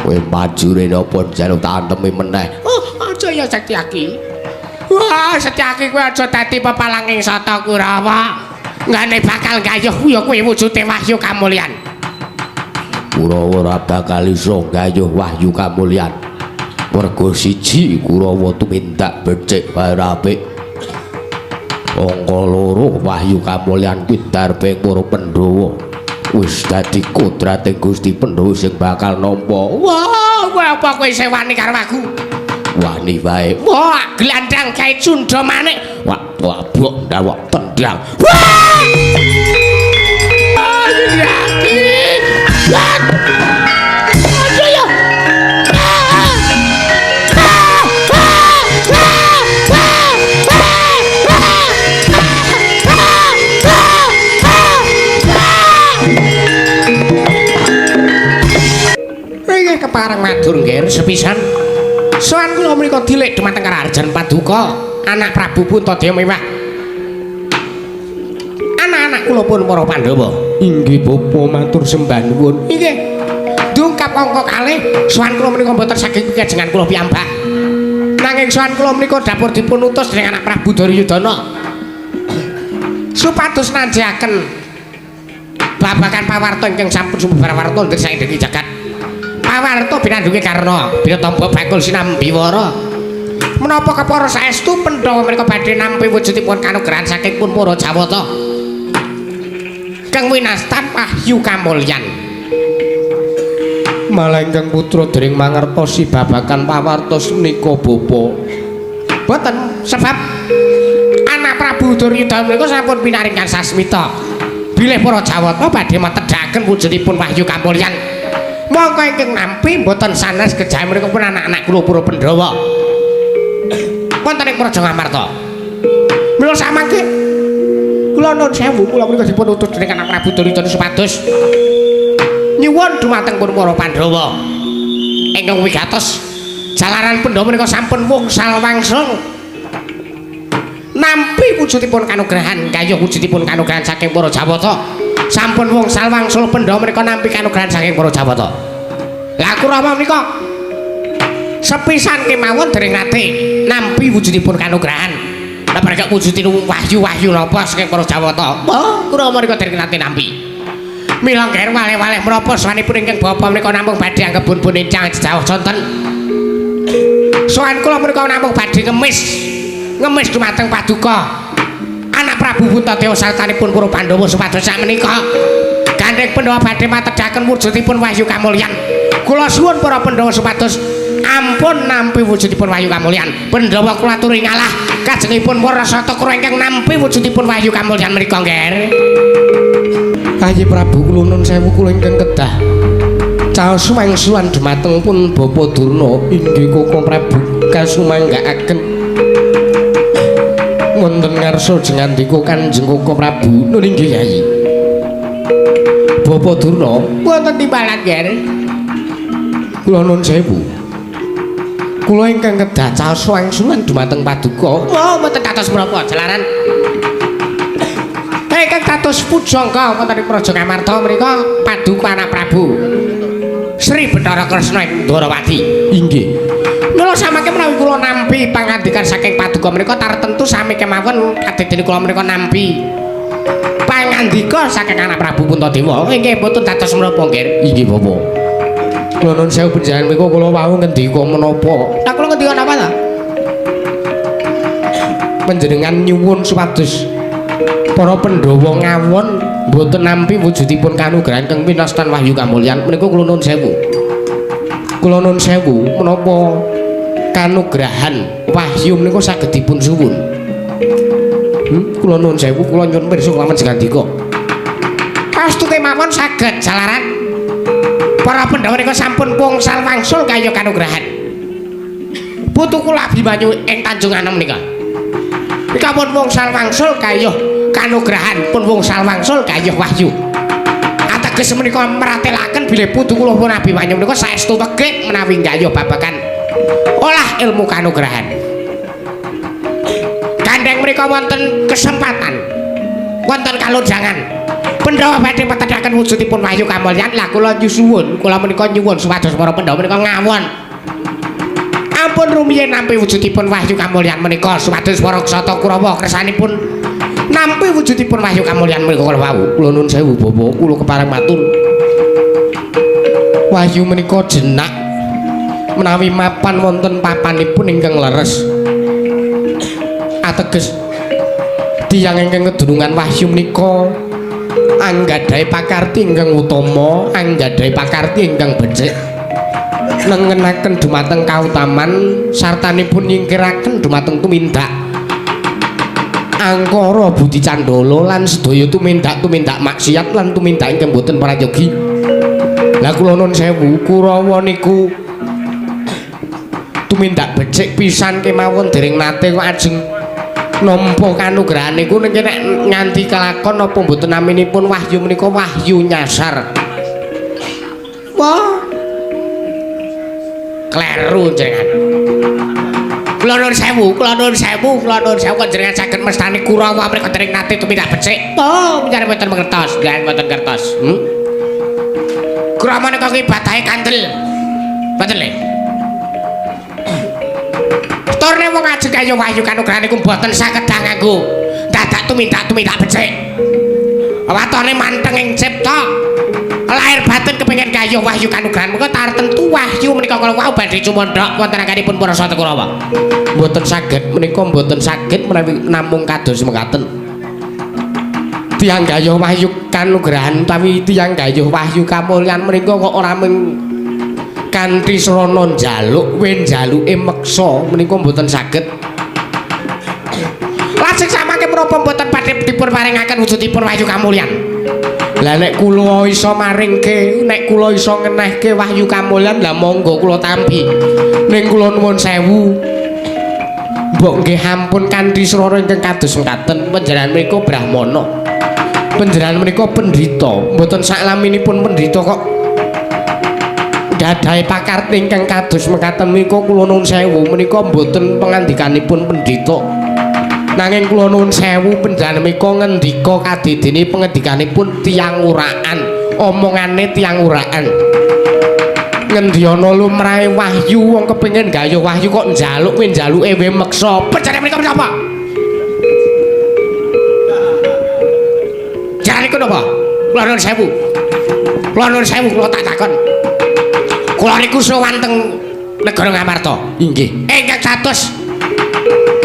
Kowe maju rene apa njaluk tak antemi meneh. Oh, aja ya Setyaki. Wah, Setyaki kowe aja dadi pepalanging Sata Kurawa. Nggane bakal gayuh ya kowe wujude wahyu kamulyan. Kurawa ora bakal iso gayuh wahyu kamulyan. Mergo siji Kurawa tumindak becik wae ora apik. Angka loro wahyu kamulyan kuwi darbeng para Pandhawa. Wis dadi kodrate Gusti Pandhawa sing bakal nampa. Wah, kowe apa kowe isih wani karo aku? Wani wae. Wah, glandang kae cundha manik. Wah, wabok ndawak tendang. Wah! Setyaki. Wah! Aja ya. Inggih kepareng matur nggih sepisan. Sowan kula menika dilik dumateng Karajan Paduka, anak Prabu Puntadewa mewah. Anak-anak kula pun para Pandhawa. Inggih bapa matur sembah nuwun. Inggih. Dungkap angka kalih, sowan kula menika mboten saking kejengan kula piyambak. Nanging sowan kula menika dapur dipun utus dening anak Prabu Duryudana. Supados nanjaken babagan pawarta ingkang sampun sumebar warta ndher saindenging jagat. Pawarta binandunge Karna, binatomba bakul sinambiwara. Menapa kepara saestu Pandhawa menika badhe nampi wujudipun kanugrahan saking pun para Jawata. Kang winastan wahyu kamulyan. Malah ingkang putra dereng mangertosi babagan pawarta menika bapa. Boten, sebab anak Prabu Duryudana menika sampun pinaringan sasmita. Bilih para Jawata badhe metedhaken wujudipun wahyu kamulyan. Mongko ingkang nampi mboten sanes kejahe menika pun anak-anak kula para Pandhawa. Wonten ing Praja Ngamarta. Mila samangke kula nuwun sewu kula menika dipun utus dening anak Prabu Duryudana supados nyuwun dumateng pun para Pandhawa. Ingkang wigatos jalaran Pandhawa menika sampun wungsal wangsul nampi wujudipun kanugrahan kayuh wujudipun kanugrahan saking para Jawata. Sampun wungsal wangsul Pandhawa menika nampi kanugrahan saking para Jawata. Lah Kurawa menika sepisan kemawon dereng nate nampi wujudipun kanugrahan. Lah bareng wujudipun wahyu-wahyu napa saking para Jawata. Wah, Kurawa menika dereng nate nampi. Mila ngger waleh-waleh menapa sawanipun ingkang bapa menika namung badhe angkebun-bun encang jejauh sonten. Sowan kula menika namung badhe ngemis. Ngemis dumateng paduka anak Prabu Puntadewa sartanipun para Pandhawa supados sakmenika gandheng Pandhawa badhe matedhaken wujudipun wahyu kamulyan. Kula suwun para Pandhawa supados ampun nampi wujudipun wahyu kamulyan. Pandhawa kula aturi ngalah kajengipun para Sata Kurawa ingkang nampi wujudipun wahyu kamulyan menika ngger. Kanjeng Prabu kula nuwun sewu kula ingkang kedah caos wangsulan dumateng pun Bapa Durna. Inggih Koko Prabu kasumanggaaken wonten ngarsa jengandika Kanjeng Koko Prabu. Nun inggih Yai. Bapa Durna wonten timbalan ngger. Kula nuwun sewu. Kula ingkang kedah caos wangsulan dumateng paduka. Wah, mboten dados menapa jalaran. Ingkang dados pujangga wonten ing Praja Ngamarta menika paduka anak Prabu Sri Bathara Kresna ing Dwarawati. Inggih. Mula samangke menawi kula nampi pangandikan saking paduka menika tartemtu sami kemawon kadedene kula menika nampi pangandika saking anak Prabu Puntadewa. Inggih mboten dados menapa nggih. Inggih bapa. Kula nuwun sewu panjenengan menika kula wau ngendika menapa? Lah kula ngendika napa ta? Panjenengan nyuwun supados para Pandhawa ngawon mboten nampi wujudipun kanugrahan kang pinastan wahyu kamulyan menika kula nuwun sewu. Kula nuwun sewu menapa kanugrahan wahyu menika saged dipun suwun? Kula nuwun sewu kula nyuwun pirsa kelawan jengandika. Pastu kemawon saged jalaran para Pandhawa menika sampun wungsal wangsul kaya kanugrahan. Putu kula Abimanyu ing Tanjung Anom menika. Menika pun wungsal wangsul kaya kanugrahan pun wungsal wangsul kayuh wahyu. Ateges menika meratelaken bilih putu kula pun Abimanyu menika saestu wegik menawi nggayuh babagan olah ilmu kanugrahan. Gandheng menika wonten kesempatan, wonten kalonjangan. Pandhawa badhe metedhaken wujudipun wahyu kamulyan. Lah kula nyuwun, kula menika nyuwun supados para Pandhawa menika ngawon. Ampun rumiyin nampi wujudipun wahyu kamulyan menika supados para Sata Kurawa kersanipun nampi wujudipun wahyu kamulyan menika kala wau. Kula nuwun sewu Bapak, kula kepareng matur. Wahyu menika jenak menawi mapan wonten papanipun ingkang leres. Ateges tiyang ingkang kedunungan wahyu menika anggadhahi pakarti ingkang utama, anggadhahi pakarti ingkang becik. Nengenaken dumateng kautaman sartanipun nyingkiraken dumateng tumindak angkara budi candala lan sedaya tumindak-tumindak maksiat lan tumindak ingkang boten prayogi. Lah kula nuwun sewu, Kurawa niku tumindak becik pisan kemawon dereng nate kok ajeng nampa kanugrahan niku nek nganti kelakon napa mboten naminipun wahyu menika wahyu nyasar. Wah. Kleru jenengan. Kula nuwun sewu, kula nuwun sewu, kula nuwun sewu kok jenengan saged mestani Kurawa mriku dereng nate tumindak becik. Oh, mencari mboten mangertos, nggih mboten ngertos. Kurawa menika ibadahe kandel. Mboten le. Turne wong ajeng kaya wahyu kanugrahan niku mboten saged nganggo dadak tumindak-tumindak becik. Watone manteng ing cipta. Lahir batin kepengin kaya wahyu kanugrahan menika tartentu wahyu menika kala wau badhe cumandhak wonten anggenipun para Sata Kurawa. Mboten saged menika mboten saged menawi namung kados mekaten. Tiyang gayuh wahyu kanugrahan utawi tiyang gayuh wahyu kamulyan menika kok ora mung kanthi srana njaluk, we njaluke meksa menika mboten saged. Lajeng samangke menapa mboten badhe dipun paringaken wujudipun wahyu kamulyan? Lah nek kula iso maringke, nek kula iso ngenehke wahyu kamulyan, lah monggo kula tampi. Ning kula nuwun sewu. Mbok nggih ampun kanthi srana ingkang kados mekaten, panjenengan menika brahmana. Panjenengan menika pendhita, mboten saklaminipun pendhita kok gadhahi pakarti ingkang kados mekaten menika kula nuwun sewu menika mboten pangandikanipun pendhita. Nanging kula nuwun sewu panjenengan menika ngendika kadidene pangendikanipun tiyang uraan, omongane tiyang uraan. Ngendi ana lumrahe wahyu wong kepengin gayuh wahyu kok njaluk we njaluke we meksa. Panjenengan menika menapa? Jenengan niku napa? Kula nuwun sewu. Kula nuwun sewu kula tak takon. Kula niku sowan teng negara Ngamarta. Inggih. Ingkang satus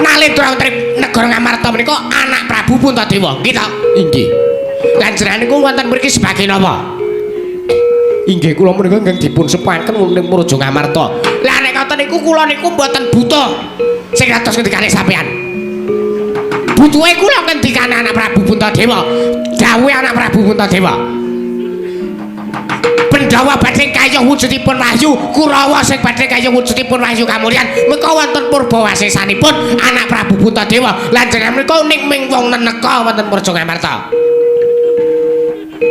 nalendra wonten negara Ngamarta menika anak Prabu Puntadewa. Nggih ta? Inggih. Lan jenengan niku wonten mriki sebagai napa? Inggih kula menika ingkang dipun sepuhaken wonten Praja Ngamarta. Lah nek ngoten niku kula niku mboten buta sing kados ngendikane sampean. Butuhe kula ngendikane anak Prabu Puntadewa. Dawuhe anak Prabu Puntadewa. Pandhawa badhe kayuh wujudipun wahyu, Kurawa sing badhe kayuh wujudipun wahyu kamulyan menika wonten purbawasesanipun anak Prabu Puntadewa. Lan jenengan menika ning ming wong neneka wonten Praja Ngamarta.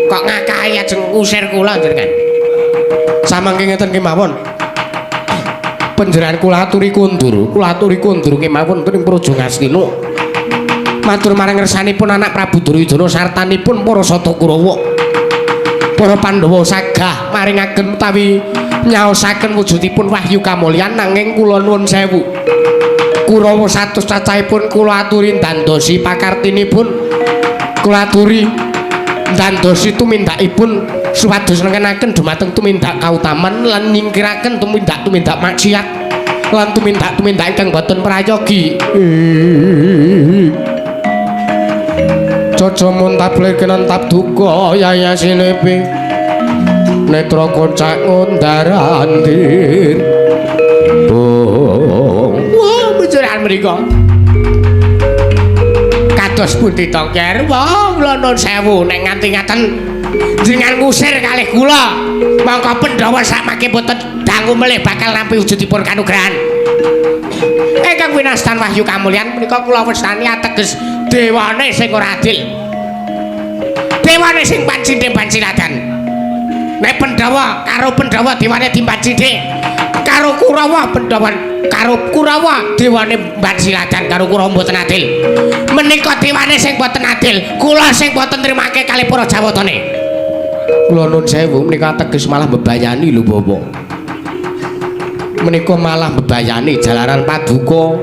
Kok ngakahi ajeng ngusir kula jenengan? Samangke ngeten kemawon. Panjenengan kula aturi kundur, kula aturi kundur kemawon wonten ing Praja Ngastina. Matur marang ngersanipun anak Prabu Duryudana sartanipun para Sata Kurawa. Para Pandhawa sagah maringaken utawi nyaosaken wujudipun wahyu kamulyan nanging kula nuwun sewu. Kurawa satus cacahipun kula aturi ndandosi pakartinipun, kula aturi ndandosi tumindakipun supados nengenaken dumateng tumindak kautaman lan nyingkiraken tumindak-tumindak maksiat lan tumindak-tumindak ingkang boten prayogi. Caca muntablir kenentap duka yayasinepi netra kocak ngundarandir. Oh, wah panjenengan mriku kados pundi to, Ger? Wah, kula nuwun sewu nek nganti ngaten jenengan ngusir kalih kula. Mongko Pandhawa samangke boten dangu melih bakal nampi wujudipun kanugrahan. Ingkang winastan wahyu kamulyan menika kula wastani ateges dewane sing ora adil. Dewane sing pancindhe panciladan. Nek Pandhawa karo Pandhawa dewane dipancindhe, karo Kurawa Pandhawa karo Kurawa dewane panciladan karo Kurawa mboten adil. Menika dewane sing boten adil. Kula sing boten nrimake kalih para jawatane. Kula nun sewu menika teges malah mbebayani lho Bapak. Menika malah mbebayani jalaran paduka.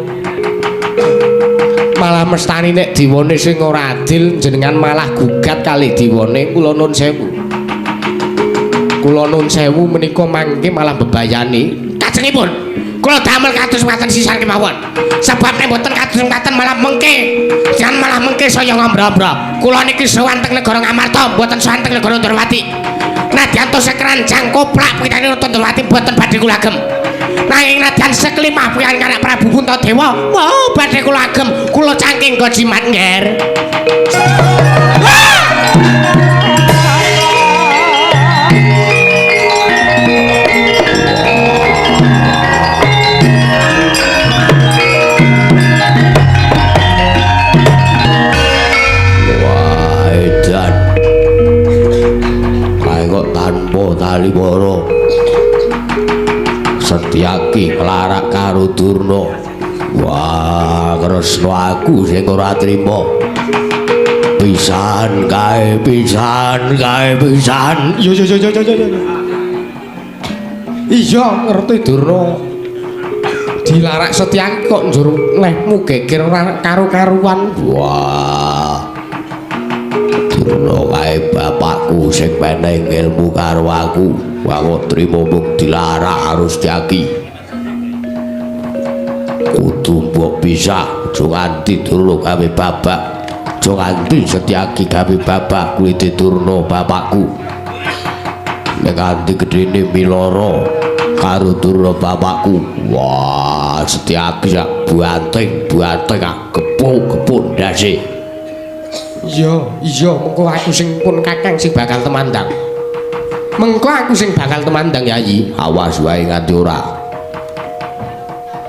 Malah mestani nek diwane sing ora adil jenengan malah gugat kalih diwane. Kula nun sewu. Kula nun sewu menika mangke malah mbebayani. Kajengipun kula damel kados mekaten sisan kemawon. Sebab nek mboten kados mekaten malah mengke. Jangan malah mengke saya ngombro-ombro. Kula niki sowan teng negara Ngamarta, mboten sowan teng negara Ndrawati. Nadyan to sekeranjang koplak pitane Ndrawati mboten badhe kula agem. Nanging nadyan sekelimah piyambak anak Prabu Puntadewa, wah badhe kula agem, kula cangking go jimat ngger. Wah, edan. Kae kok tanpa tali para. Setyaki nglarak karo Durna. Wah, Kresna aku sing ora trima. Pisan kae, pisan kae, pisan. Yo yo yo yo yo yo. Iya, ngerti Durna. Dilarak Setyaki kok njur lehmu geger ora karu-karuan. Wah. Durna kae bapakku sing menehi ilmu karo aku. Wah, kok trimo mung dilarak karo Setyaki. Kudu mbok pisah, aja nganti Durna gawe babak. Aja nganti Setyaki gawe babak kulite Durna bapakku. Nek nganti gedene miloro karo Durna bapakku. Wah, Setyaki sak banting-banting gepuk-gepuk ndase. Iya, iya, mengko aku sing pun kakang sing bakal temandang. Mengko aku sing bakal temandang, Yayi. Awas wae nganti ora.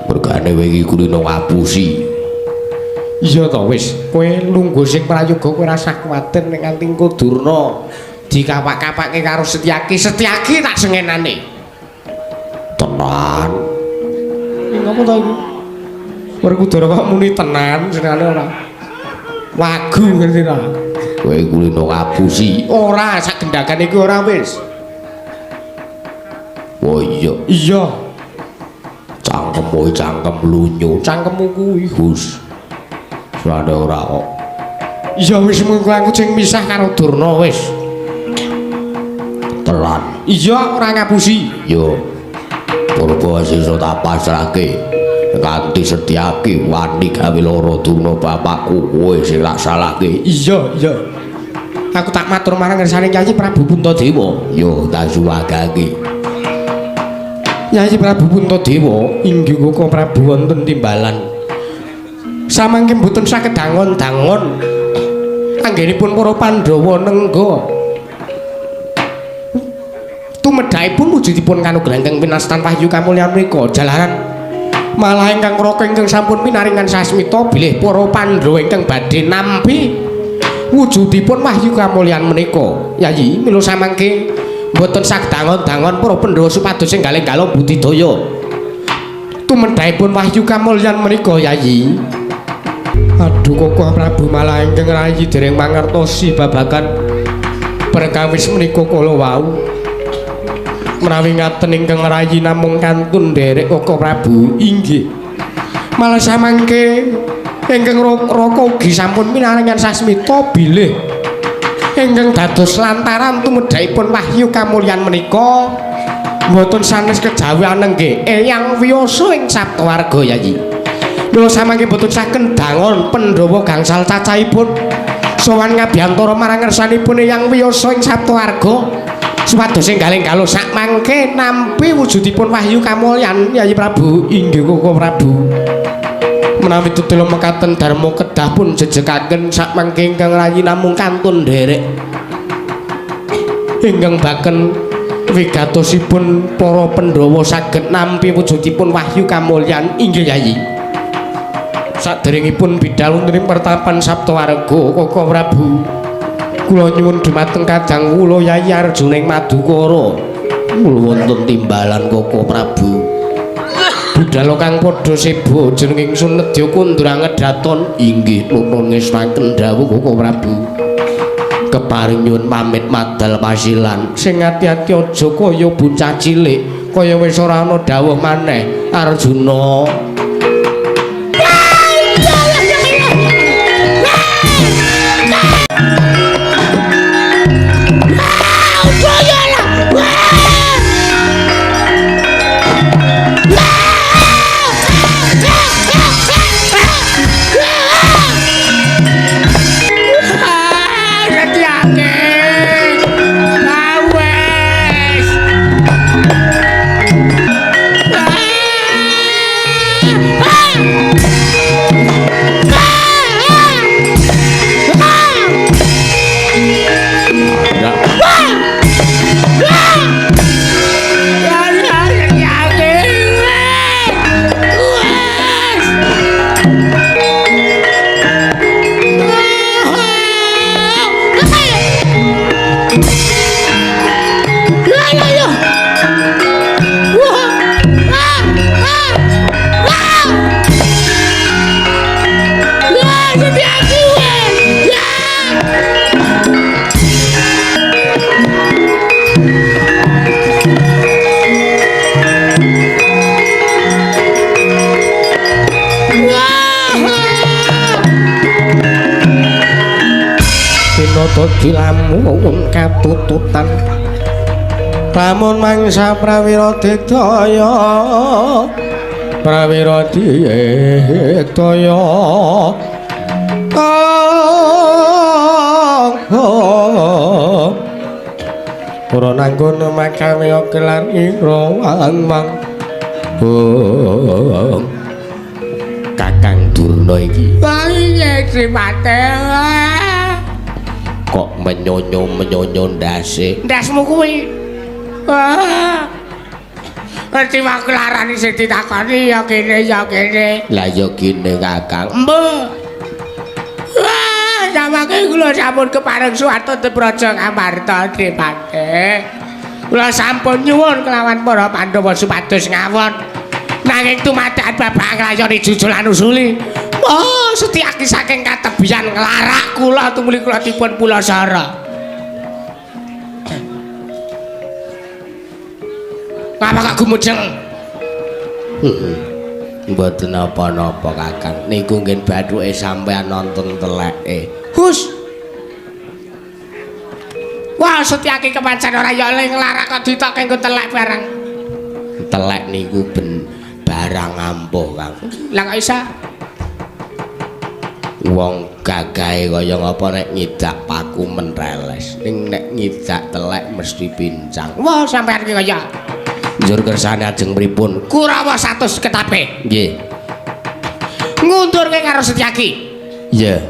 Mergane wingi kulino ngapusi. Iya to wis, kowe lungguh sing prayoga kowe ora usah kuwatir nek nganti engko Durna dikapak-kapake karo Setyaki. Setyaki tak sengenane. Tenan. Iki ngopo to iki? Werkudara kok muni tenan senengane ora. Wagu ngerti ta? Kowe kulino ngapusi. Ora, sak gendhagan iki ora wis. Oh iya. Iya. Cangkemmu cangkem lunyu. Cangkemmu kuwi. Gus. Suwane ora kok. Iya wis mengko aku sing misah karo Durna wis. Tenan. Iya ora ngapusi. Yo. Purba sisa tak pasrahke. Nganti Setyaki wani gawe lara Durna bapakku, kowe sing tak salahke. Iya, iya. Aku tak matur marang ngersane Kyai Prabu Puntadewa. Yo tak suwagake. Kyai Prabu Puntadewa inggih Koko Prabu wonten timbalan. Samangke mboten saged dangon-dangon anggenipun para Pandhawa nengga. Tumedhakipun wujudipun kanugrahan ingkang pinastan wahyu kamulyan menika jalaran malah ingkang raka ingkang sampun pinaringan sasmita bilih para Pandhawa ingkang badhe nampi wujudipun wahyu kamulyan menika. Yayi mila samangke mboten saged dangon-dangon para Pandhawa supados enggal-enggala budidaya. Tumedhakipun wahyu kamulyan menika Yayi. Aduh Koko Prabu malah ingkang rayi dereng mangertosi babagan perkawis menika kala wau. Menawi ngaten ingkang rayi namung kantun nderek Koko Prabu. Inggih. Malah samangke ingkang raka ugi sampun pinaringan sasmita bilih ingkang dados lantaran tumedhakipun wahyu kamulyan menika mboten sanes kejawi anenggih Eyang Wiyasa ing Saptawarga Yayi. Mila samangke mboten saged dangon Pandhawa gangsal cacahipun sowan ngabiyantara marang ngersanipun Eyang Wiyasa ing Saptawarga supados enggal-enggalo sak mangke nampi wujudipun wahyu kamulyan Yayi Prabu. Inggih Koko Prabu. Menawi tetela mekaten dharma kedah pun jejekaken sak mangke ingkang rayi namung kantun nderek ingkang baken wigatosipun para Pandhawa saged nampi wujudipun wahyu kamulyan. Inggih Yayi. Saderengipun bidal wonten ing pertapan Saptawarga Koko Prabu, kula nyuwun dumateng kadang kula Yayi Arjuna ing Madukara. Kula wonten timbalan Koko Prabu. Budhal kang padha sebo jeneng ingsun nedya kundur angedaton. Inggih nuwun ngestaken dawuh Koko Prabu. Keparing nyuwun pamit madal pasilan. Sing ati-ati aja kaya bocah cilik, kaya wis ora ana dawuh maneh Arjuna. Dilamun katututan lamun mangsa prawira didaya prawira didaya pura nanggun makawe gelar ira wang-wang. Kakang Durna iki piye tripate kok menyonyo-menyonyo ndase? Ndasmu kuwi. Wah. Ngerti wae larane sing ditakoni ya kene ya kene. Lah ya kene Kakang. Mbah. Wah, samangke kula sampun kepareng suwarta ten Praja Ngamarta Tripate. Kula sampun nyuwun kelawan para Pandhawa supados ngawon. Nanging tumadakan bapak nglayoni jujulan usuli. Oh, Setyaki saking katebian nglarak kula tumuli kula dipun pulasara. Ngapa kok gumujeng? Mboten napa-napa Kakang. Niku nggih bathuke sampean nonton teleke. Hus. Wah, Setyaki kepancen ora ya le nglarak kok ditokke nggo telek barang. Telek niku ben barang ampuh, Kang. Lah kok isa? Wong gagahe kaya ngapa nek ngidak paku mentreles, ning nek ngidak telek mesti pincang. Wah, sampean iki kaya njur kersane ajeng pripun? Kurawa 100 ketape. Nggih. Ngundurke karo Setyaki. Iya.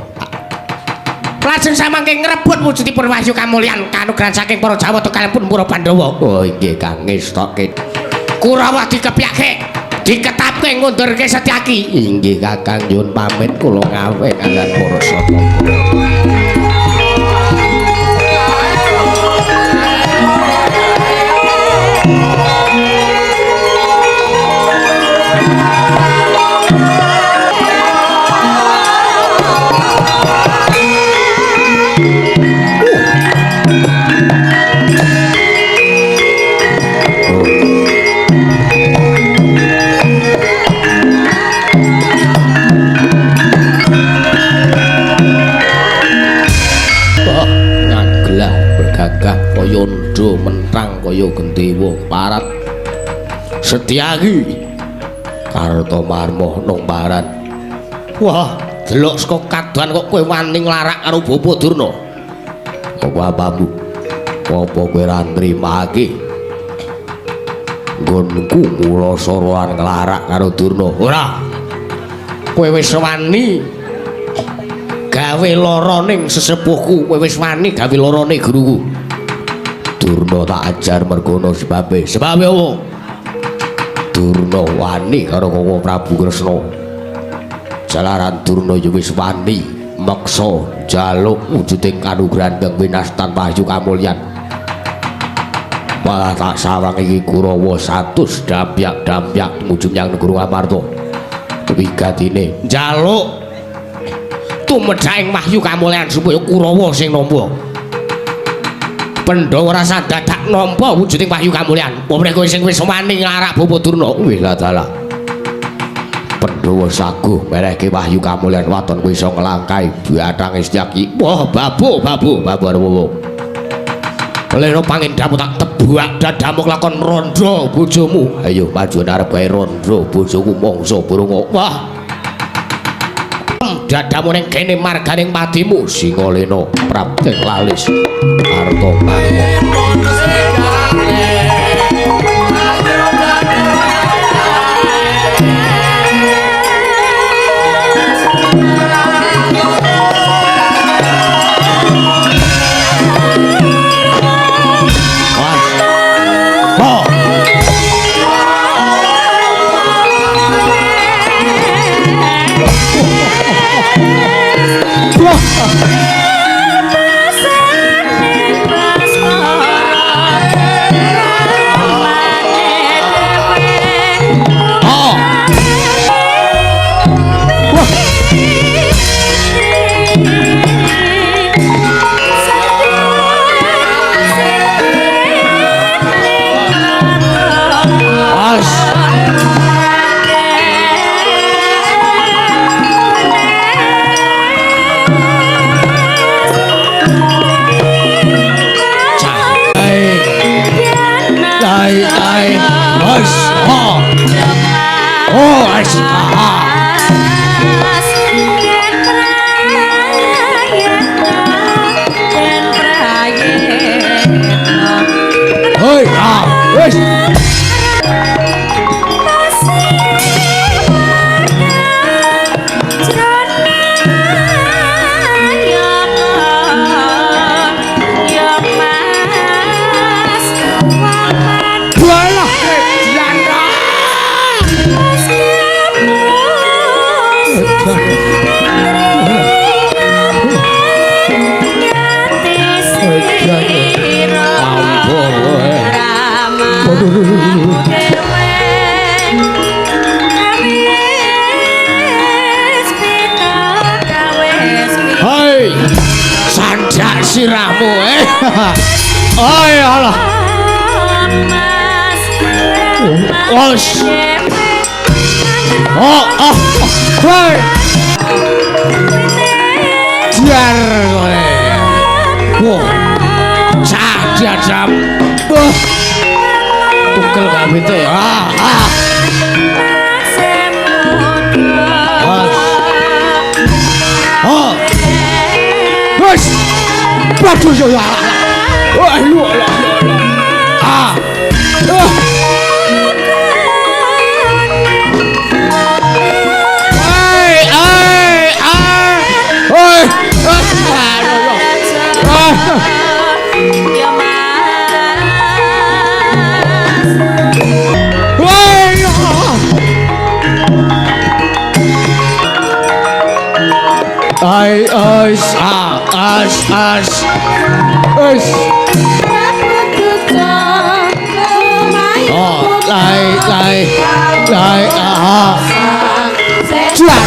Lajeng samangke ngrebut wujudipun wahyu kamulyan kanugrahan saking para Jawata kaliyan para Pandhawa. Oh nggih Kang, ngestokke. Kurawa dikepyake, diketapke ngundurke Setyaki. Inggih Kakang, nyuwun pamit kula ngawe kaliyan para sapa. Yondo mentang kaya gendewa parat. Setyaki Kartomarma nang paran. Wah, delok saka kadohan kok kowe wani nglarak karo Bapa Durna. Apa apamu? Apa kowe ora nrimake? Nggonku mulasara nglarak karo Durna. Ora. Kowe wis wani gawe lara ning sesepuhku, kowe wis wani gawe larane guruku. Durna tak ajar mergono sebabe. Sebabe apa? Durna wani karo Koko Prabu Kresna. Jalaran Durna ya wis wani meksa njaluk wujuding kanugrahan kang winastan wahyu kamulyan. Malah tak sawang iki Kurawa 100 dampyak-dampyak tumuju menyang negara Ngamarta. Wigatine njaluk tumedhaing wahyu kamulyan supaya Kurawa sing nampa. Pandhawa rasa dadak nampa wujuding wahyu kamulyan. Apa meneh kowe sing wis wani nglarak Bapa Durna? Wih dalah. Pandhawa saguh merehke wahyu kamulyan waton kowe iso nglangkai bathange Setyaki. Wah, babu babu babu arep. Leno pangendhamu tak tebak dadamu lakon rondo bojomu. Ayo maju arep gawe rondo bojoku mangsa burung. Wah. Dadamu ning kene marganing patimu. Singa Lena prapting lalis arta manwa. Hei, sanjak sirahmu eh. Oi Allah. Os. Oh, oh. Hei. Jar kowe. Wah. Cah jam. Wah. Tukel kabeh ah, ah. Oh. Wes. Waduh ya ya. Wah, lu Allah. Ah. Ai ai ai. Oi. Ai ai a as as as. Oh, lai lai lai ah. Juar.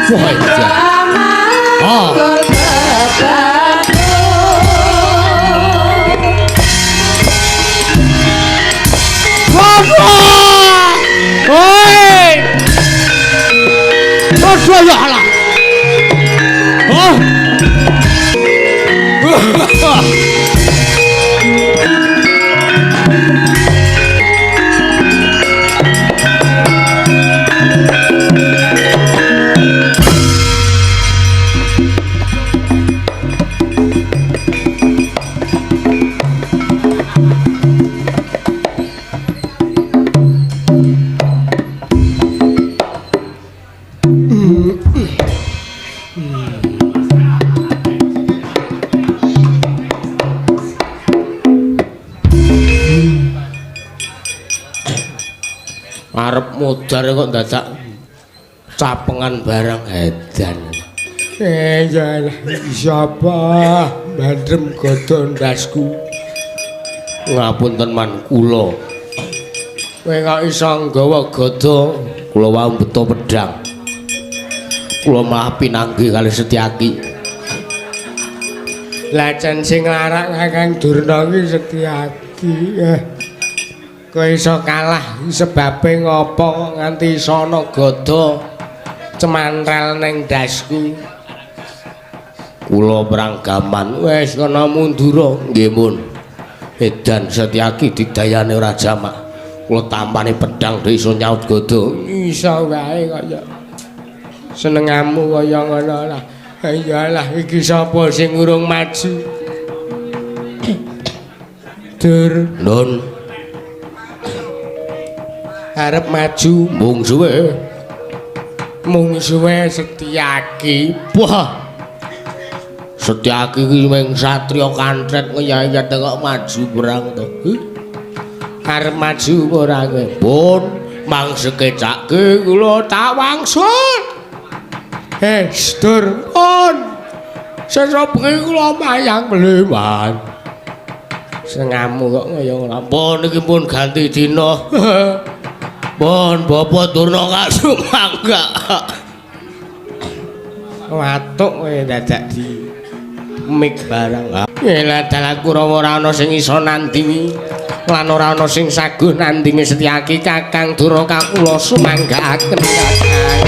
Wah, juar. Oh. Oi. Aduh ya Allah. Oh. Arep mudhar kok dadak capengan barang edan. Ya siapa? bandrem gada ndasku. Ngapunten man kula. Kowe kok iso nggawa gada? Kula wau beto pedhang. Kula malah pinanggih kali Setyaki. Lajeng sing nglarak Kakang Durna kuwi Setyaki. Kowe iso kalah sebabe ngopo nganti iso ana gada cemantrel ning ndasku? Kula perang gaman wis kena mundura. Nggih mun. Edan Setyaki didayane ora jamak. Kula tampane pedhang dhewe iso nyaut gada. Iso wae kaya senengamu kaya ngono lah. Iyalah iki sapa sing urung maju? Dur. Nun. Arep maju mung suwe. Mung suwe Setyaki. Wah. Setyaki iki mung satriya kantret ngeyayat kok maju perang to. Arep maju ora kowe? Pun mang sekecake kula tak wangsul. Dur pun. Sesuk bengi kula mayang mleman. Sengamu kok kaya ngono. Pun iki pun ganti dina. Pun Bapak Durna kasumangga. Watuk kowe dadak di mik barang. Lah dalah Kurawa ora ana sing iso nandingi lan ora ana sing saguh nandingi Setyaki. Kakang Durna kakula sumanggaaken Kakang.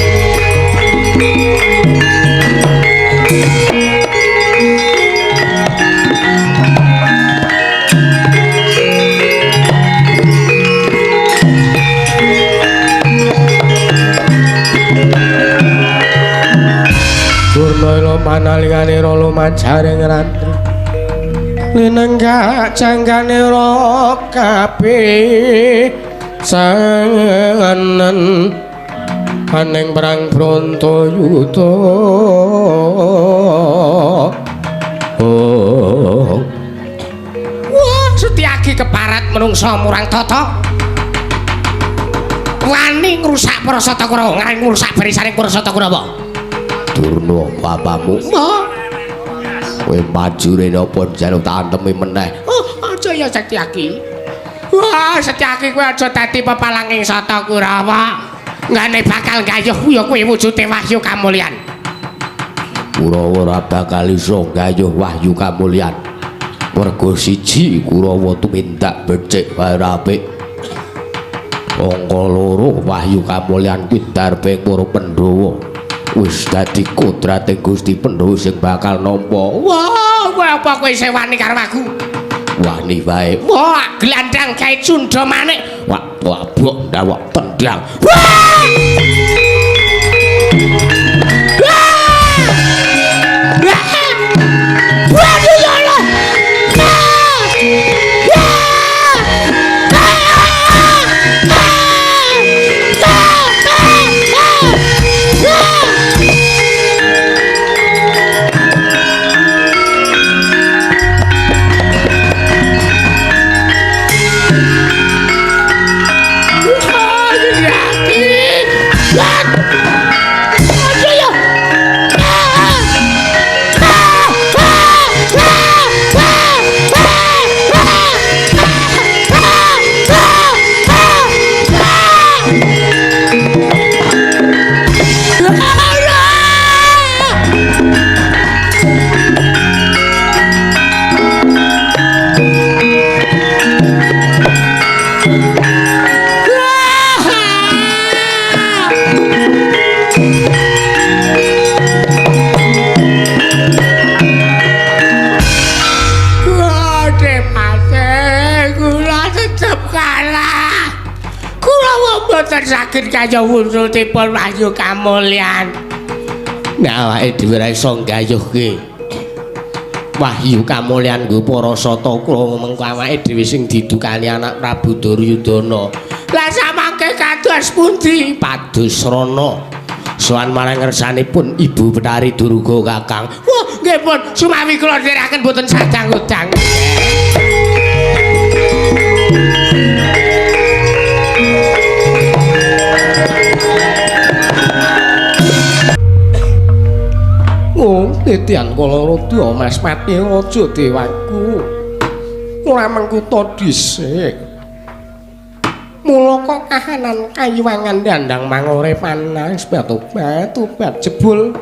Durna ila panalingane ra lumajaring rantri linenggak janggane ra kabeh sanen aning perang Brontoyuda. Oh. Wah, Setyaki keparat menungsa murang tata. Wani ngrusak para Sata Kurawa, ngrusak barisaning para Sata Kurawa. Durna bapamu. Kowe maju rene apa njaluk tak antemi meneh? Oh, aja ya Setyaki. Wah, Setyaki kowe aja dadi pepalanging Sata Kurawa. Nggane bakal gayuh ya kowe wujude wahyu kamulyan. Kurawa ora bakal iso gayuh wahyu kamulyan. Mergo siji Kurawa tumindak becik wae apik. Angka loro wahyu kamulyan kuwi darbe para Pandhawa. Wis dadi kodrate Gusti Pandhawa sing bakal nampa. Wah, kowe apa kowe isih wani karo aku? Wani wae. Wah, glandang kae cundha manik. Wah, wabok ndawak tendang. Wah! Wah! Waduh ya Allah. Saged kaya wujudipun wahyu kamulyan. Nek awake dhewe ora iso nggayuhke wahyu kamulyan nggo para Sata Kurawa mengko awake dhewe sing didukani anak Prabu Duryudana. Lah samangke kados pundi? Padusrana sowan marang ngersanipun Ibu Betari Durga Kakang. Wah, nggih pun sumawi kula dherekaken boten sadang-udang. Dumadian kala rada Mas Pati Raja Dewaku. Ora mengkuta dhisik. Mula kok kahanan kayiwangan dandang mangore panas batu-batu jebul.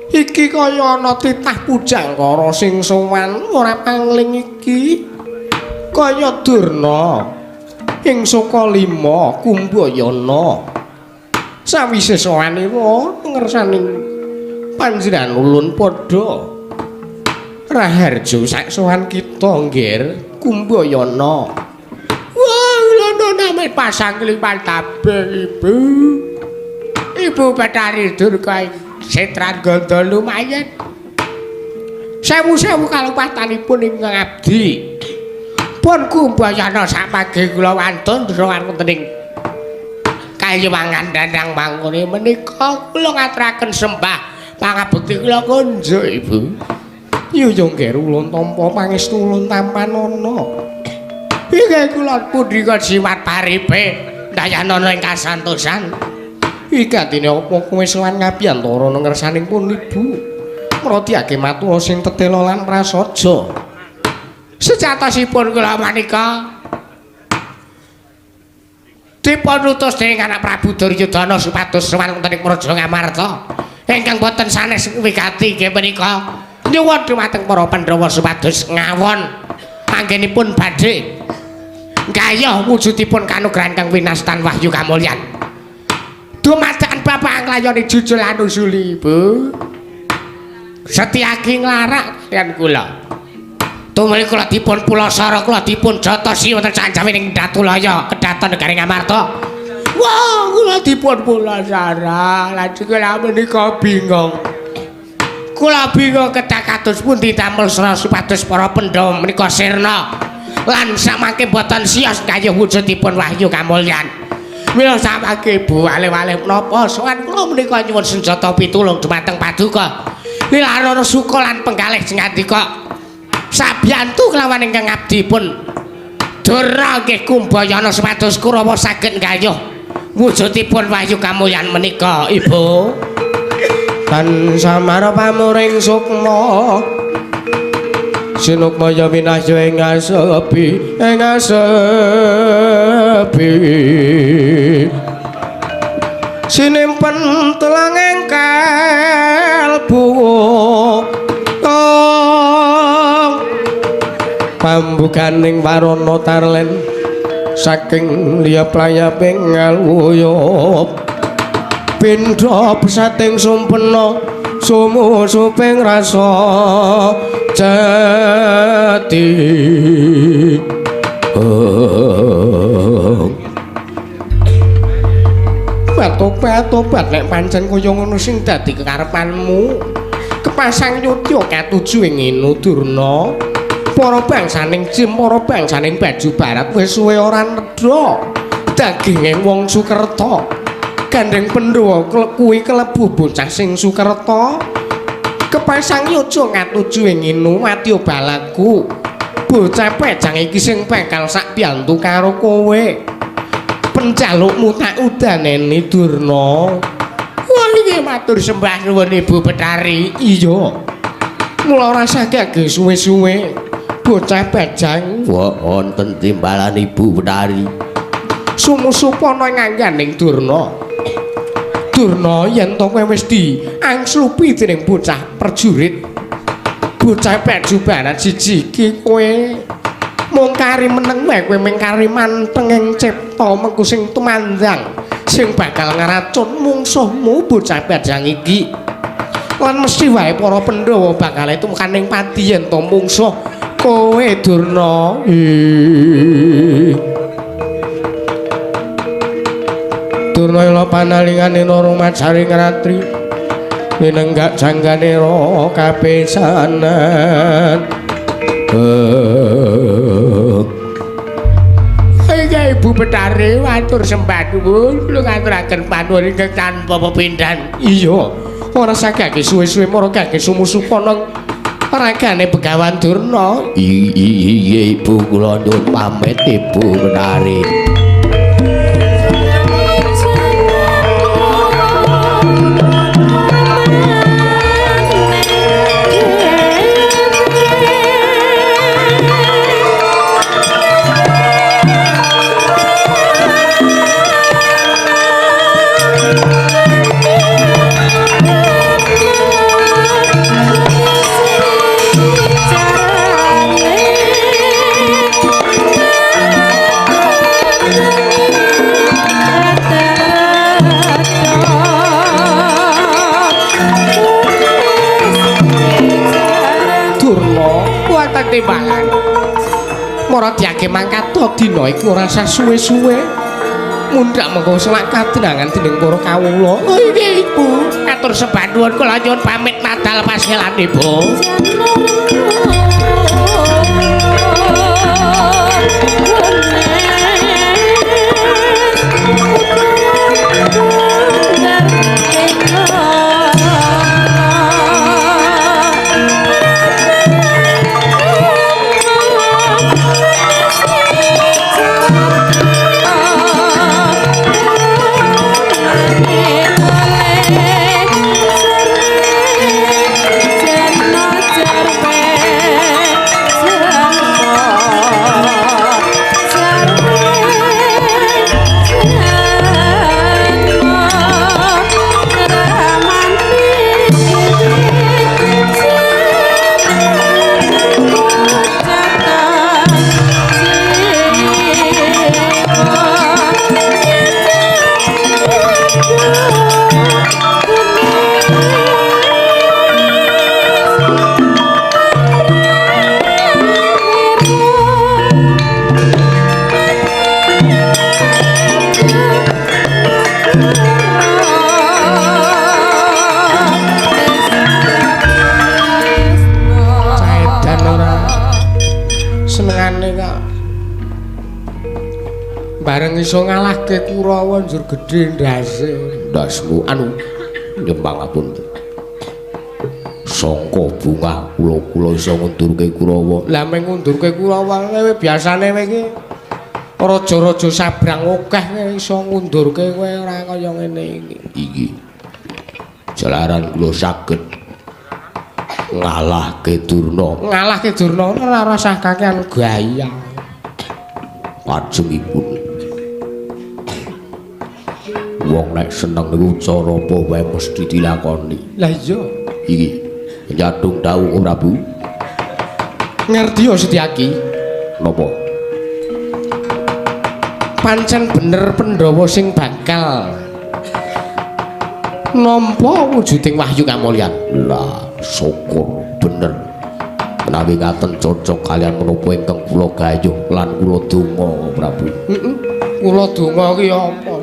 Iki kaya ana titah pujangkara sing sowan ora pangling iki. Kaya Durna ing Saka Lima Kumbayana. Sawise sowanira ngersaning panjenengan ulun padha raharja sak sowan kita nggir Kumbayana. Wah, lho name pasang kliman kabeh ibu. Ibu Bathari Durga Setran Ganda lumayan. Sewu-sewu kalupatanipun ingkang abdi. Pun Kumbayana samangke kula wantun ruwan wonten ing kayiwangan dandang mangkune menika kula ngaturaken sembah pangabekti kula kunjuk ibu. Iya ya nggih ulun tampa pangestu ulun tampanana. Inggih kula punika jimat paripe ndayanana ing kasantosan. Iki atine apa kowe sowan ngabiyantara ngersaning pun ibu. Mrodiake matura sing tetela lan prasaja. Sejatosipun kula manika dipun utus dening anak Prabu Duryudana supados sowan wonten ing Praja Ngamarta ingkang boten sanes wigati inggih menika nyuwun dumateng para Pandhawa supados ngawon anggenipun badhe nggayuh wujudipun kanugrahan kang winastan wahyu kamulyan. Dumadakan bapak nglayoni jujul anusuli ibu. Setyaki nglarak kaliyan kula. Tumuli kula dipun pulasara kula dipun jotosi wonten sanjawining Datulaya kedaton negari Ngamarta. Wah, kula dipun pulasara. Lajeng kula menika bingung. Kula bingung kedah kados pundi damel supados para Pandhawa menika sirna lan samangke boten siyos gayuh wujudipun wahyu kamulyan. Mila samangke ibu wale-wale menapa sowan kula menika nyuwun senjata pitulung dumateng paduka. Nilarana suka lan penggalih sing ngandika. Sabiyantu kelawan ingkang abdi pun Durna nggih Kumbayana supados Kurawa saged nggayuh wujudipun wahyu kamulyan menika ibu. Tan samara pamuring sukma sinukmaya winahya ing asepi ing asepi sinimpen telang ing kalbu pambukaning warana tarlen saking liyap layaping ngaluyup pindha besating sumpena sumusuping rasa jati. Tobat-tobat nek pancen kaya ngono sing dadi kekarepanmu kepasang yudya katuju ing Inu Durna. Para bangsaning Jim, para bangsaning Baju Barat wis suwe ora nedha daginge wong Sukerta. Gandeng Pandhawa kuwi kelebu bocah sing Sukerta. Kepasang yudya katuju ing Inu wadya balaku. Bocah pejang iki sing bakal sak biyantu karo kowe. Penjalukmu tak udaneni Durna. Wah iki matur sembah nuwun Ibu Bathari. Iya. Mula ora saged suwe-suwe bocah bajang wonten timbalan Ibu Bathari. Sumusupana ing angganing Durna. Durna yen to kowe wis diangslupi dening bocah prajurit. Bocah Baju Barat siji iki kowe mung kari meneng wae, kowe mung kari manteng ing cipta mengku sing tumandang sing bakal ngracun mungsuhmu bocah bajang iki. Lan mesti wae para Pandhawa bakal tumukaning pati yen to mungsuh kowe Durna. Durna ila panalingane Nara majaring ratri linenggak janggane ra kapisanan. Inggih Ibu Bathari matur sembah nuwun kula ngaturaken panuwun ingkang tanpa pepindhan. Iya, ora saged suwe-suwe mara kage sumusupana ragane Begawan Durna. Iya Ibu kula nyuwun pamit Ibu Bathari. timbalan. Mara diage mangkat dina iku ora sah suwe-suwe. Mundhak mengko selak kadenangan dening para kawula. Oh inggih Ibu, atur sembah nuwun kula nyuwun pamit nadal pasilan Ibu. Bareng iso ngalahke Kurawa njur gedhe ndase. Ndasmu anu nyembah ngapunten. Sangka bungah kula-kula iso ngundurke Kurawa. Lah meng ngundurke Kurawa kowe biasane kowe iki raja-raja sabrang akeh iso ngundurke kowe ora kaya ngene iki. Iki jalaran kula saged ngalahke Durna. Ngalahke Durna ora rasah kakean gaya. Pajengipun wong nek seneng niku cara apa wae mesti dilakoni. Lah iya. Iki nyadung dawuh Prabu. Ngerti ya Setyaki? Napa? Pancen bener Pandhawa sing bakal nampa wujuding wahyu kamulyan. Lah syukur bener. Menawi ngaten cocok kalian menapa ingkang kula gayuh lan kula donga Prabu. Heeh. Kula donga ki apa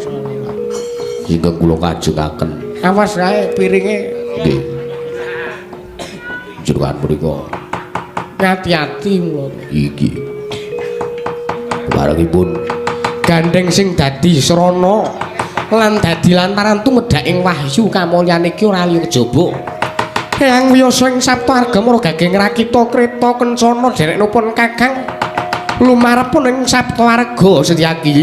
ingkang kula kajengaken. Awas kae piringe. Nggih. Jenengan mriku ngati-ati mula. Iki. Barengipun gandeng sing dadi srana lan dadi lantaran tumedhaking wahyu kamulyan iki ora liya kejaba. Eyang Wiyasa ing Sapta Argamara gageng rakita kreta kencana dereknipun Kakang lumarepun ing Sapta Arga Setyaki.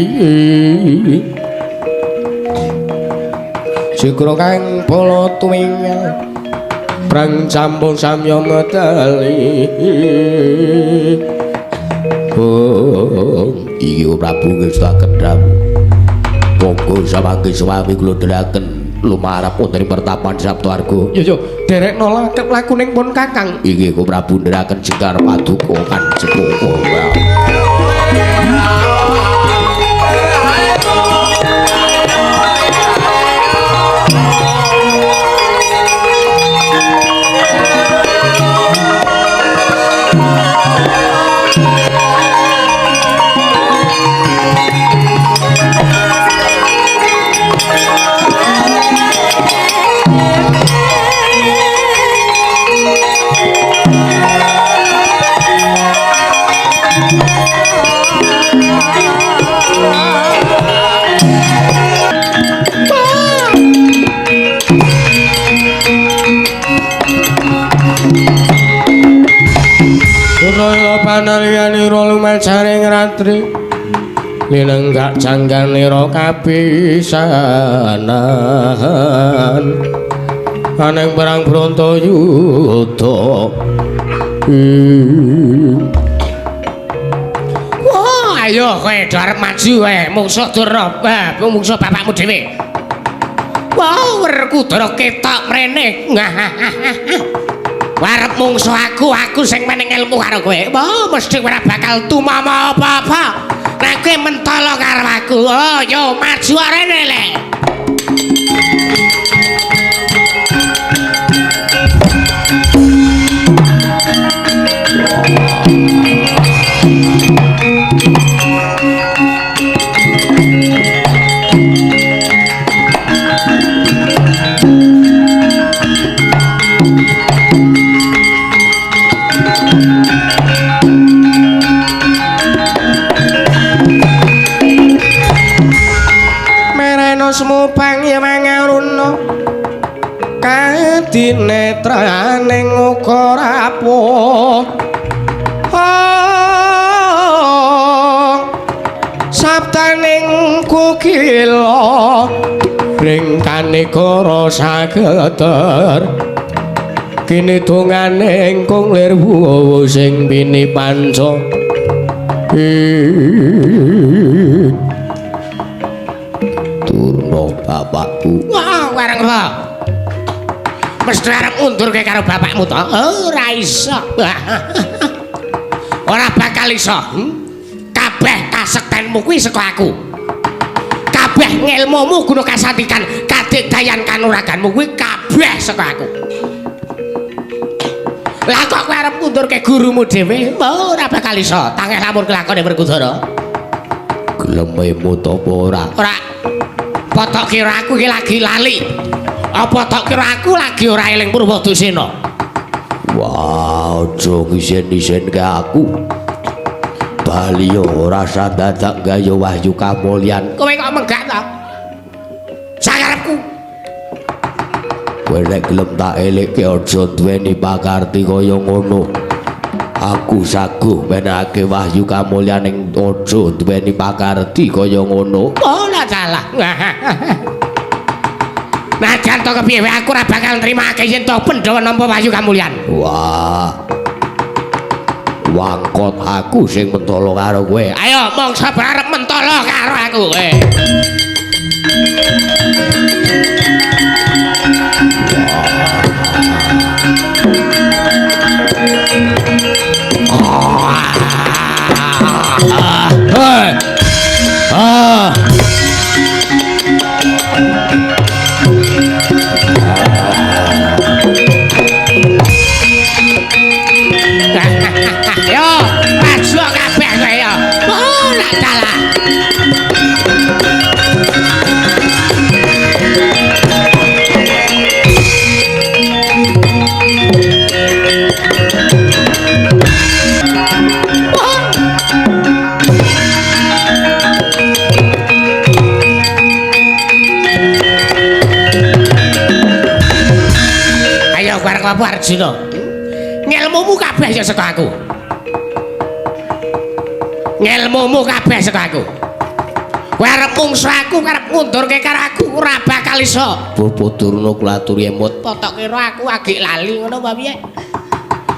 Sigra kang bala tuwing prang sampun samya medali. Oh, iki Prabu ngestuaken dawuh. Monggo samangke suami kula dherekaken lumarep wonten ing pertapan Sapta Arga. Yo yo, derekno lakuning pun Kakang. Iki ku Prabu ndherekaken jengkar paduka Kanjeng Koko. Panalyanira lumajaring ratri linenggak jangganira kapisanan aneng perang Bratayuda. Wah, ayo kowe do arep maju kowe mungsuh Durna, mungsuh bapakmu dhewe. Wah, Werkudara ketok mrene. Warep mungsuh aku, aku sing meneng ilmu karo kowe. Wah, mesti ora bakal tumama apa-apa. Nek kowe mentolo karo aku, oh yo maju rene le. Raosmu pangyang aruna kadinetraning uga rawuh. Sabdaning kukila ring kanegara sageter kini dongane ingkung lir wuwu sing pini panca. Durna bapakku. Wah, wareng apa? Mesti arep undurke karo bapakmu to? Ora iso. Ora bakal iso. Kabeh kasektenmu kuwi saka aku. Kabeh ngelmumu guna kasantikan, kadigdayan kanuraganmu kuwi kabeh saka aku. Lah kok kowe arep ngundurke gurumu dhewe? Ora bakal iso. Tangeh lamun kelakone Werkudara. Gelem emut apa ora? Ora. Apa tok kira aku iki lagi lali? Apa tok kira aku lagi ora eling Purwadusena? Wah, aja ngisen-isenke aku. Bali ora usah dadak gawe wahyu kamulyan. Kowe kok menggak to? Sakarepku. Kowe nek gelem tak elekke aja duweni pakarti kaya ngono. Aku saguh menake wahyu kamulyan ing aja duweni pakarti kaya ngono. Ora salah. Najan to kepiye wae aku ora bakal nrimake yen to Pandhawa nampa wahyu kamulyan. Wah. Wangkot aku sing mentolo karo kowe. Ayo mongso arep mentolo karo aku kowe. Ah. Yo, maju kabeh kowe yo. Ora salah. Ayo bareng apa Arjuna? Ngelmumu kabeh ya saka aku. Ngelmumu kabeh saka aku. Kowe arep mungsu aku, arep ngundurke karo aku ora bakal iso. Bapak Durna kula aturi emut. Apa tok kira aku agek lali ngono apa piye?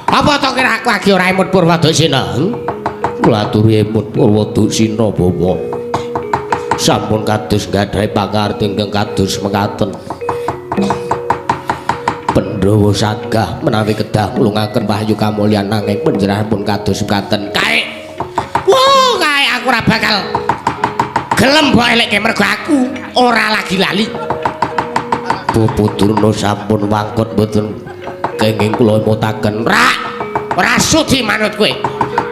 Apa tok kira aku agek ora emut Purwadusena? Kula aturi emut Purwadusena, Bapak. Sampun kados gadhahi pakarti ingkang kados mekaten. Pandhawa sagah menawi kedah nglungaken wahyu kamulyan nanging panjenenganipun kados mekaten. Kae. Wah, kae aku ora bakal gelem mbok elekke mergo aku ora lagi lali. Bapak Durna sampun wangkut mboten kenging kula emutaken. Ora, ora sudi manut kowe.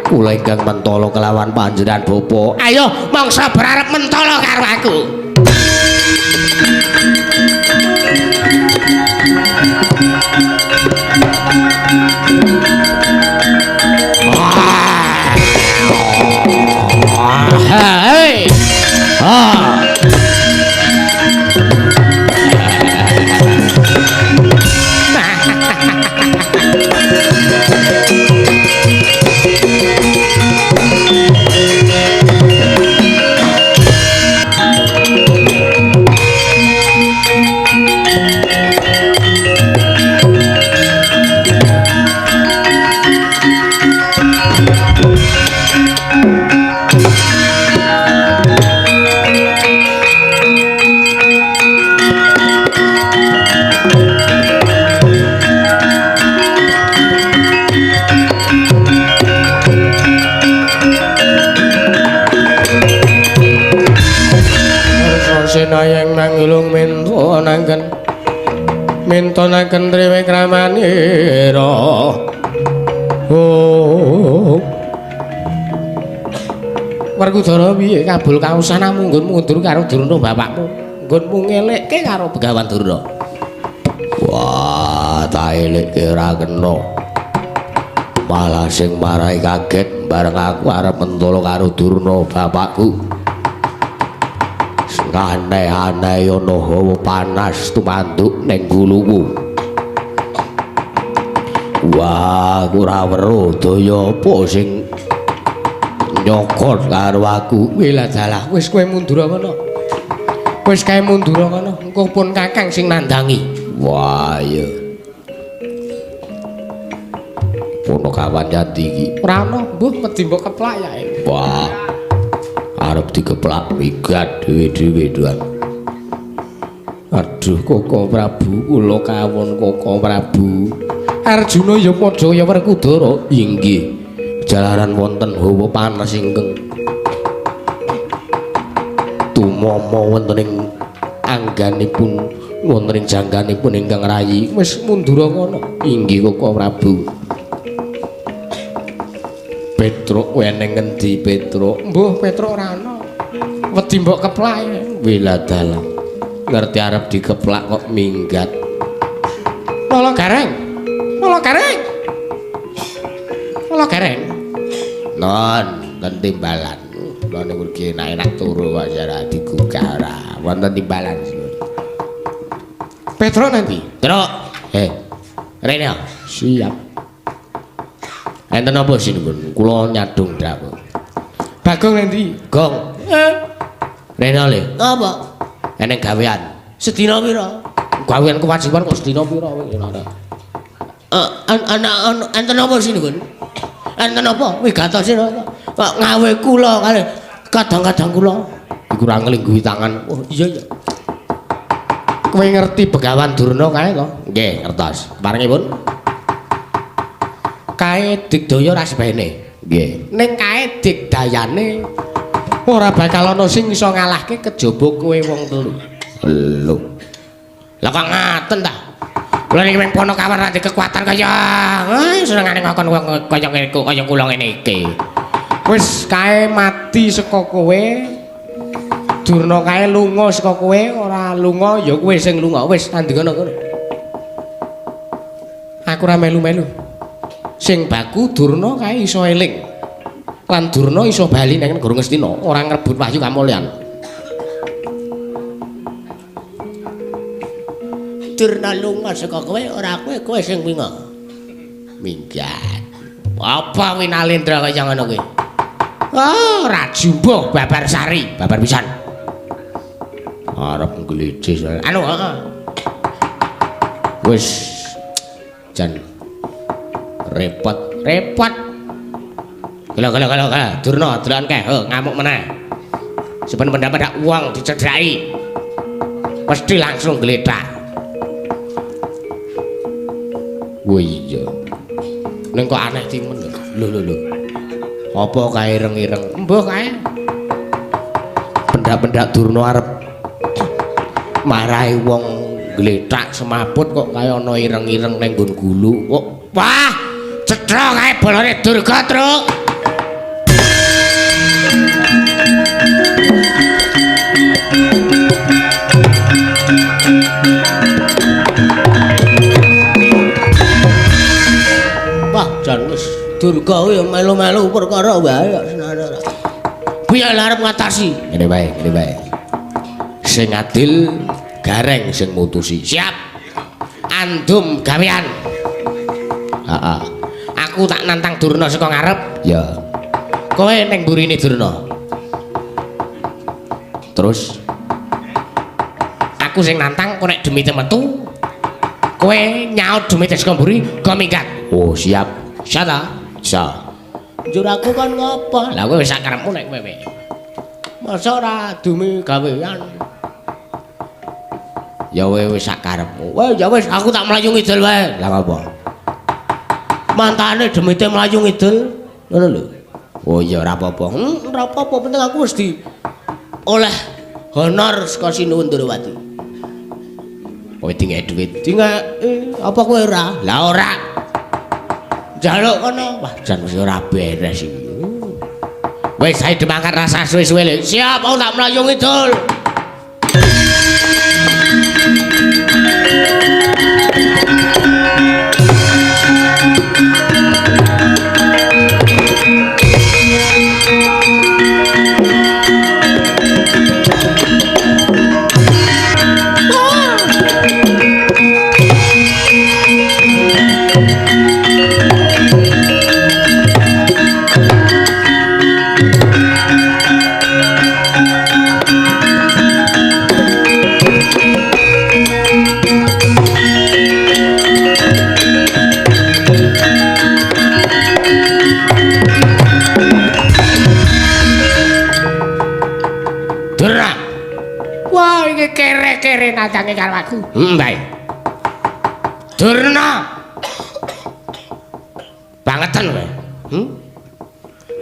Kula ingkang mentala kelawan panjenengan Bapak. Ayo mongso berarep mentala karo aku. Hei. Ah. Sinayang manggulung mintonaken mintonaken triwikramanira. Oh. Werkudara piye kabul kausanamu nggonmu ngundur karo Durna bapakmu, nggonmu ngelekke karo Begawan Durna. Wah, tak elekke ora kena. Malah sing marai kaget bareng aku arep mentolo karo Durna bapakku. Aneh-aneh ana hawa panas tumanduk ning guluku. Wah, aku ora weruh daya apa sing nyokot karo aku. Wela dalah, wis kowe mundur kono. Wis kae mundur kono, engko pun Kakang sing nandangi. Wah, iya. Pono kawan nyandi iki. Ora ana, mbuh wedi mbok keplak ya. Wah. Arep dikeplak migat dhewe-dhewe, Tuan. Aduh, Koko Prabu, kula kawon Koko Prabu. Arjuna ya padha ya Werkudara. Inggih. Jalaran wonten hawa panas ingkang tumama wonten ing angganipun, wonten ing jangganipun ingkang rayi. Wis mundur kono. Inggih Koko Prabu. Petruk kowe ning ngendi Petruk? Mbuh Petruk ora ana. Wedi mbok keplak. Wiladalah. Ngerti arep dikeplak kok minggat. Lolo Gareng. Lolo Gareng. Lolo Gareng. Non, ten timbalan. Kula niku iki enak-enak turu kok ora digugah ora. Wonten timbalan. Petruk nanti. Truk. Rene. Siap. Enten apa sinuwun? Kula nyadong dawuh. Bagong nanti. Gong. Rene le. Napa? Eneng gawean. Sedina pira? Gawean kewajiban kok sedina pira kowe ora. Enten apa sinuwun? Enten apa? Wigatose kok ngawe kula kalih kadang-kadang kula iku ora nglingguhi tangan. Oh iya iya. Kowe ngerti Begawan Durna kae to? Nggih, ngertos. Parengipun kae digdaya rasbene. Nggih. Ning kae digdayane ora bakal ana sing iso ngalahke kejaba kowe wong telu. Lho. Lah kok ngaten ta? Kula niki mung Ponokawan ra kekuatan kaya senengane ngakon wong kaya ngene kaya kula ngene iki. Wis kae mati saka kowe. Durna kae lunga saka kowe, ora lunga ya kowe sing lunga. Wis tandingono kono. Aku ora melu-melu. Sing baku Durna kae iso eling. Lan Durna iso bali nang negara Ngastina, ora ngrebut wahyu kamulyan. Durna lunga saka kowe, ora kowe, kowe sing winga. Minggat. Apa Winalendra kaya ngono kuwi? Ah, ora jumbuh babar sari, babar pisan. Arep ngglicis. Anu, heeh. Wis jan repot, repot. Gelo gelo gelo gelo, Durna dolan kae, ngamuk meneh. Saben pendak-pendak wong dicedhaki. Mesti langsung gletak. Wah iya. Ning kok aneh timen lho. Lho lho lho. Apa kae ireng-ireng? Mbuh kae. Pendak-pendak Durna arep marahi wong gletak semaput kok kaya ana ireng-ireng ning nggon gulu kok. Wah, cedhak kae bolone Durga, Truk. Wah, jan wis Durga kuwi melu-melu perkara wae kok senane ora. Piye arep ngatasi? Ngene wae, ngene wae. Sing adil Gareng sing mutusi. Siap. Andum gawean. Heeh. Aku tak nantang Durna saka ngarep. Ya. Kowe ning mburine Durna. Terus aku sing nantang, kowe nek demite metu, kowe nyaut demite saka mburi, go minggat. Oh, siap. Siap ta? Siap. Njur aku kon ngopo? Lah kowe wis sak karepmu nek kowe. Masa ora dumi gawean? Ya kowe wis sak karepmu. Wah, ya wis aku tak mlayu ngidul wae. Lah ngopo? Mantane demite mlayu ngidul, ngono lho. Oh iya ora apa-apa. Ora apa-apa, penting aku wis di oleh honor saka Sinuwun Ndorowati. Kowe dingek dhuwit. Dingek apa kowe ora? Lah ora. Njaluk kono. Wah, jan wis ora beres iki. Wis ae demangkat rasa suwe-suwe lho. Siap, aku tak mlayu ngidul. Wah, iki kere-kere nadange karo aku. Heeh, bae. Durna. Bangeten kowe.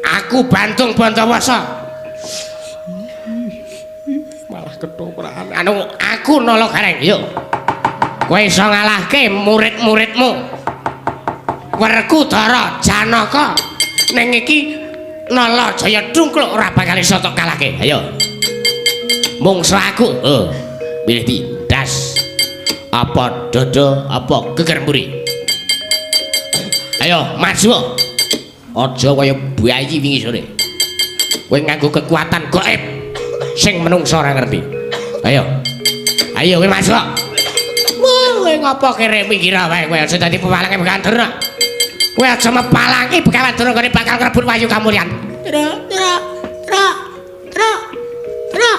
Aku Bantung Bantawasa. Malah kethoprakan. Anu, aku Nala Gareng, yo. Kowe iso ngalahke murid-muridmu. Werkudara, Janaka. Ning iki Nala Jaya Dungkluk ora bakal iso tok kalahke. Ayo. Mungsu aku. Oh, pilih di das. Apa dodo, apa geger mburi. Ayo, maju. Aja kaya bayi wingi sore. Kowe nganggo kekuatan gaib sing menungsa ora ngerti. Ayo. Ayo kowe maju. Wah, kowe ngopo kere minggir wae kowe aja dadi pepalange Begawan Durna. Kowe aja mepalangi Begawan Durna kene bakal ngrebut wahyu kamulyan. Tra tra tra tra tra.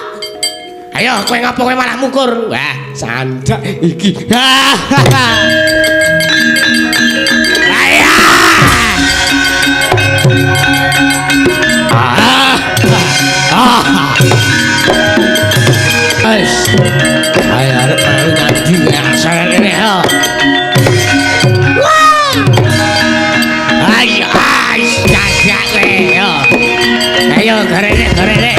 Ayo kowe ngopo kowe malah mungkur. Wah, sandak iki. Ayo. Wis. Ayo arep melu ngaji asal ngene ha. Wah. Ayo, jajak kowe yo. Ayo gorene gorene.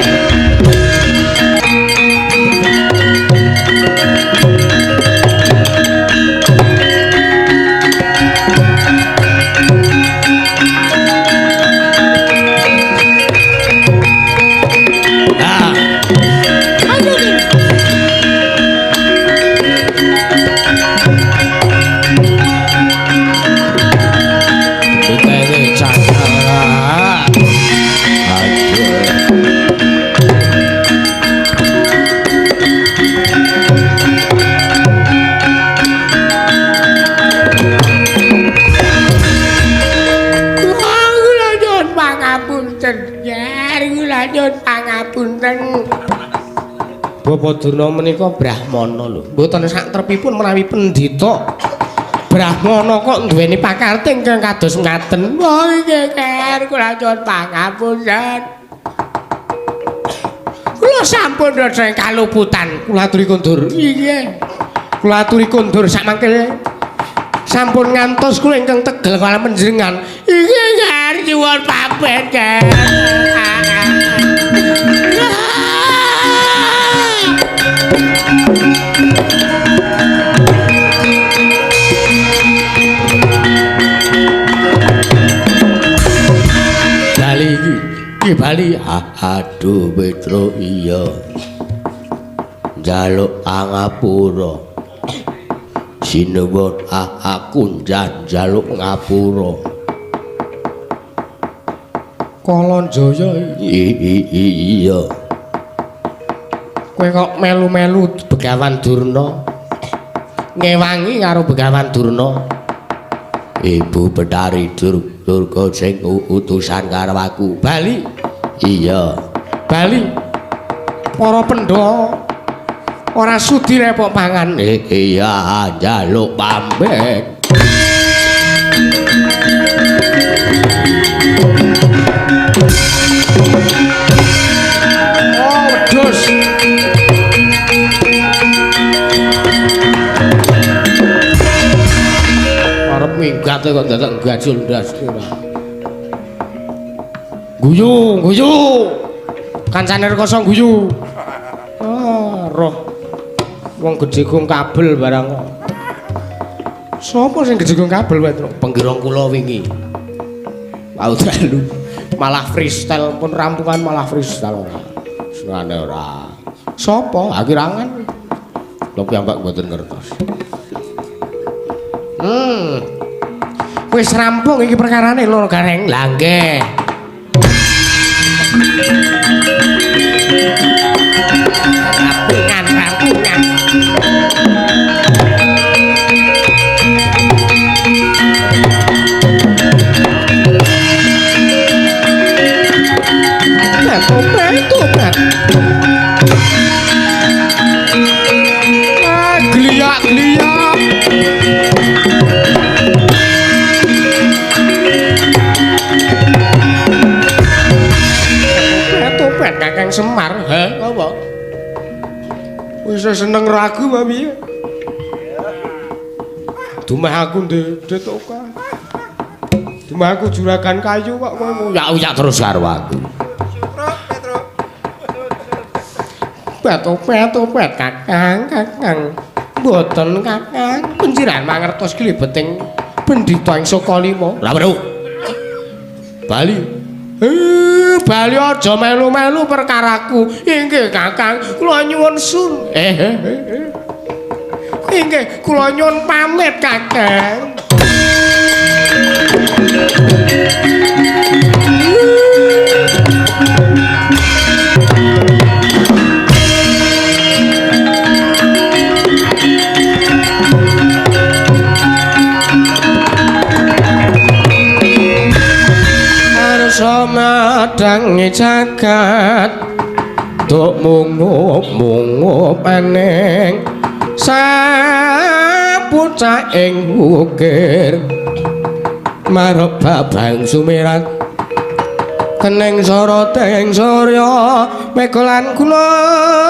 Bapak Durna menika brahmana lho. Mboten sak trepipun menawi pendhita. Brahmana kok duweni pakarti ingkang kados ngaten. Wah nggih, Ker, kula nyuwun pangapunten. Kula sampun rasa kaluputan. Kula aturi kondur. Nggih. Kula aturi kondur sakmangke sampun ngantos kula ingkang tegel kala panjenengan. Nggih, Ker, nyuwun pamit, Ker. Bali iki, iki bali. Aduh Petro iya. Njaluk pangapura. Sinuwun aku njaluk ngapura. Kalanjaya iya. Kowe kok melu-melu Begawan Durna. Ngewangi karo Begawan Durna. Ibu Betari Durga sing utusan karo aku. Bali. Iya. Bali. Para Pandhawa ora sudi repok pangan. Iya, njaluk pamit. Oh, wedhus. Arep minggat kok dadak gajul ndas ora. Guyu, guyu. Kancane rekoso guyu. Ah, roh. Wong gejegong kabel barang kok. Sopo sing gejegong kabel, Petro? Penggirong kula wingi. Wau dalu. Malah freestyle pun rampungan malah freestyle ora. Senengane ora. Sopo? Akirangan. Kula piyambak mboten ngertos. Wis rampung iki perkarane lho Gareng. Lah nggih. Rampungan, rampungan. Tobat, tobat. Ah, gliyak, gliyak. Tobat, Kakang Semar. Heh, apa? Wis seneng ragu apa piye? Dumeh aku ndedit akeh. Dumeh aku juragan kayu kok kowe uyak-uyak terus karo aku. Pet-pet Kakang, Kakang. Mboten Kakang, penjiran mangertos klibeting pendhita ing Sukalima. Ora perlu. Bali. Bali aja melu-melu perkaraku. Inggih Kakang, kula nyuwun sun. Inggih, kula nyuwun pamit Kakang. Madang jagat duk mungup-mungup aning sapucah ing ukir marep babang sumirat kening soroting surya mega lan gunung.